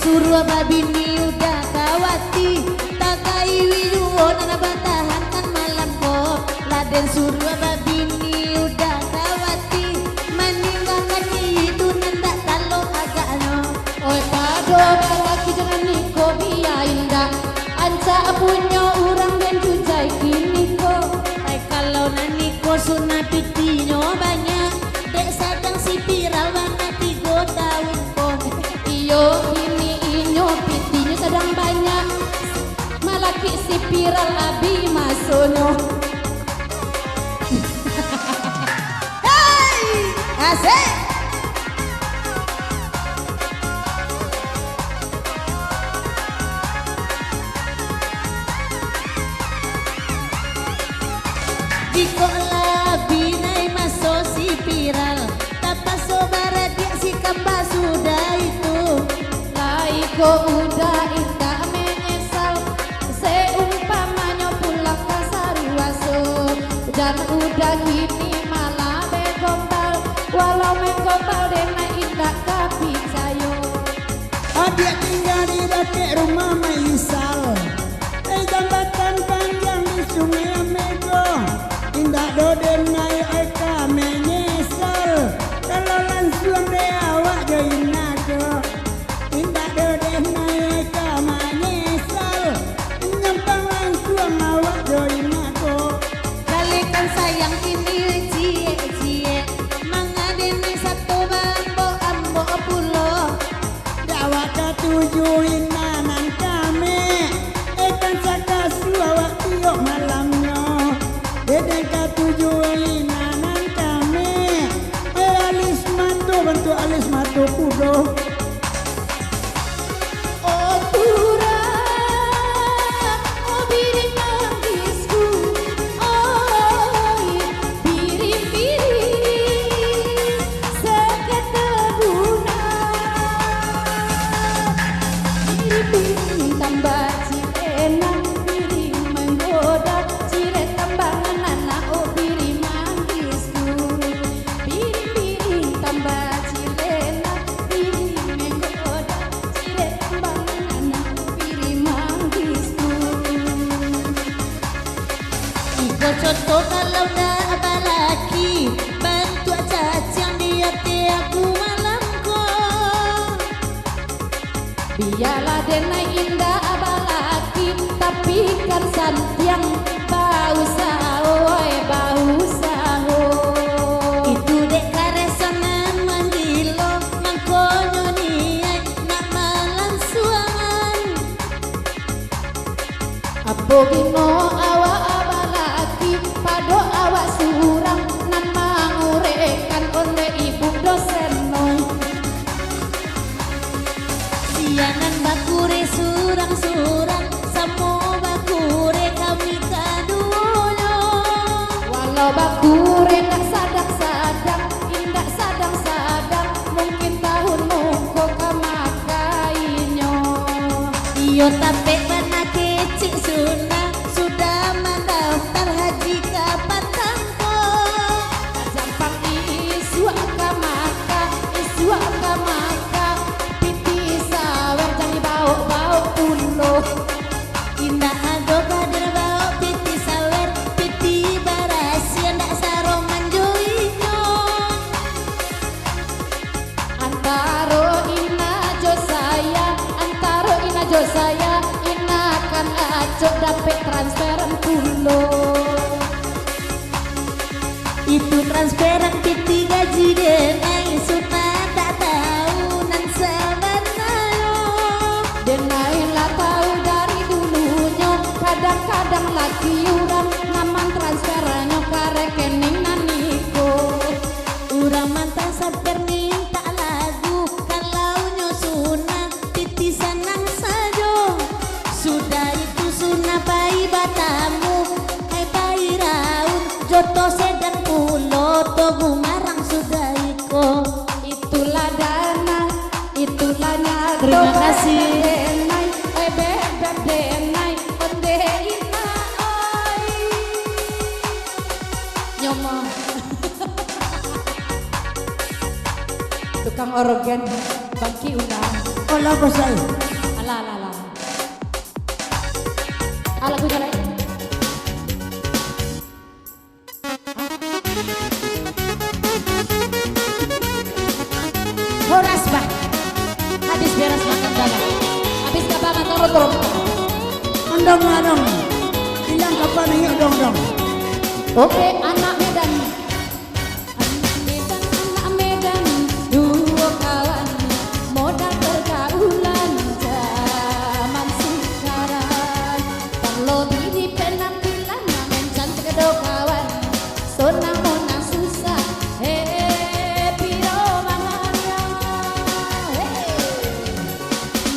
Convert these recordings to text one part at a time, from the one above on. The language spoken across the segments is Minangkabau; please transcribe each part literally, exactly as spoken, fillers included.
Suruah babini udah kawati, tagaiwi juo nan batahankan malam ko. Lah den suruah babini udah kawati, maninggakan itu nan dak talok agaknyo. Oi, pado balaki jo nan niko bia indak, ancak punyo urang den jujai kiniko. Ai, kalau nan niko sunah pitinyo banyak, dek sadang si Piral bana tigo taun ko. Iyo, kini inyo pitinyo sadang banyak, malakik si Piral abih masonyo. Hei, asik. Jikok lah binai maso si Piral, tapaso baradiak si kamba sudah itu. Lai ko udah indak menyesal, seumpamanyo pulang ka saruaso. Jan udah kini malah begombal, walau menggombal denai indak ka picayo. Adiak tingga di dakek rumah Maisal, eh, jambatan panjang di Sungai Amego. Indak doh denai ai ka menyesal, kalau lansuang dek awak jo inako. Indak doh denai ai ka manyesal, nyampang lansuang awak jo inako. Kalekan sayang kini ciek-ciek, manga denai sato baambok-ambok pulo. Dek awak katuju ina nan kami, eh, kan sakasu awak tiok malamnyo. Dek den katuju ina nan kami, eh, alis mato bantuak alis mato kudo. Oh, turang, oh, biri manggisku, oi, biri-biri, sakata bunga. Biri-biri tambah cilena, biri manggoda, cirek tambah nganana, oh, biri manggisku. Biri-biri tambah cilena, biri manggoda, cirek tambah nganana, biri manggisku. Iko contoh kalau ndak balaki, bantuak caciang di ati aku malam ko. Bialah denai indak balaki, tapi kan santiang bausaho, oi, bausaho. Itu dek kareso nan manggilo, mangkonyo niaik nak malansuangan. Apo gino awak balaki, pado awak surang nan mangurekan ondeh ibu dosen, oi. Sia nan bakure surang-surang, samo bakure kami kaduonyo. Walau bakure ndak sadang-sadang, indak sadang-sadang, mungkin tahun muko ka makainyo. Iyo, tapek bana kecek Suna, sudah mandaftar haji ka Patang ko. Jampang isuak ka Makah, isuak ka Makah, piti sawer jan dibaok-baok pulo. Indak ado ka den baok piti sawer, piti barasiah ndak saroman jo inyo. Antaro ina jo saya, antaro ina jo saya, ina kan acok dapek transferan pulo. Itu transferan piti gaji denai, Suna tak tahu nan sabananyo. Denai lah tahu dari dulunyo, kadang-kadang laki urang nan mantransfernyo ka rekening nan iko. Urang mantransfer mintak lagu, kalau nyo Suna piti sanang sajo. Sudah itu Suna pai batamu, ai pai raun, jo to sedan pulo, to gumarang sudah iko. Itulah dana, itulah nyato. Terima kasih. Bebek denai, oi bebek denai, ondeh ina oi. Nyomo. Tukang orgen. Bangkik ulang. Alah, pasal. Alah, alah, alah. Ah, lagu cari. Horas, bah. Habis beres makan gabah. Habis gabah makan rotol. Andong, andong. Ilang kapan inyo dong, dong. Oke, anak Medan. Anak Medan, anak Medan, duo kawan, modal pergaulan zaman sekarang. Parlo diri penampilan, main cantik do kawan, sonang monang susah, eh, piro mangariang, eh.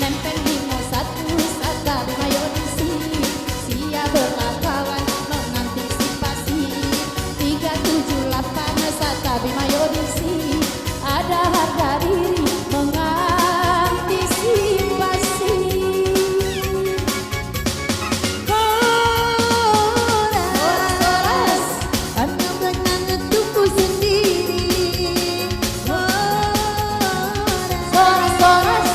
Nempel limo satu, satabi mayo di sini. Siap berkawan mengantisipasi. Tiga tujuh lapan, satabi mayo di sini. Ada harga diri mengantisipasi. Horas, horas, anak benang tumbuh sendiri. Horas, horas, horas,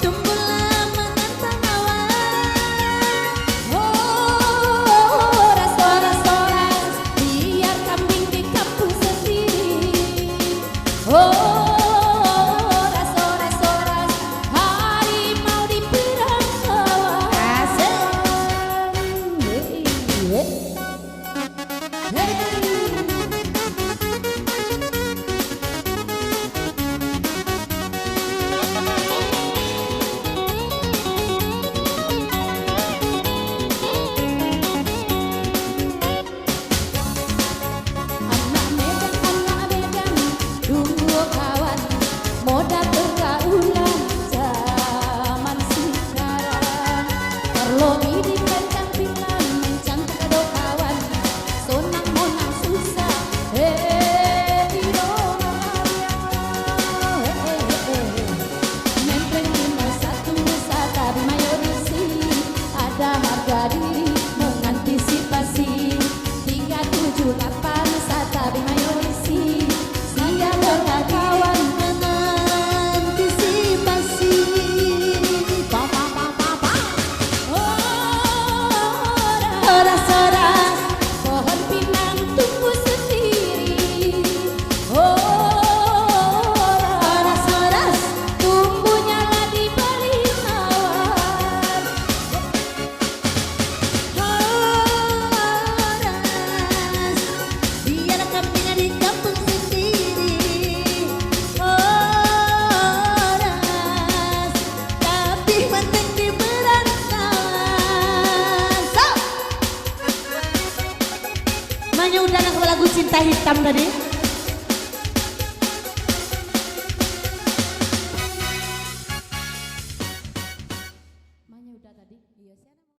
tumbuhlah menantang awan. Horas, horas, horas, biar kambing di kampung sendiri. Horas, horas, horas, harimau di perantauan. Asik. Hei, hei. Anak Medan, anak Medan, duo kawan, modal pergaulan zaman sekarang. Parlo diri penampilan, main cantik do kawan, sonang monang susah, eh, di rumah. Eh, eh, eh, eh. Nempel limo satu, satabi mayo di sini. Ada harga diri mengantisipasi. Tiga tujuh lapan, satabi mayo di sini. Siap berkawan mengantisipasi. Pa, pa, pa, pa, pa. Horas, horas, pohon pinang tumbuh sendiri. Horas, horas, tumbuhnyo lah diberi mawar. Horas, biar kambing di kampung sendiri. Horas, tapi manteng di perantauan. Sok. Manyo udah nak lagu Cinta Hitam tadi? Manyo udah tadi? Iyo, siap.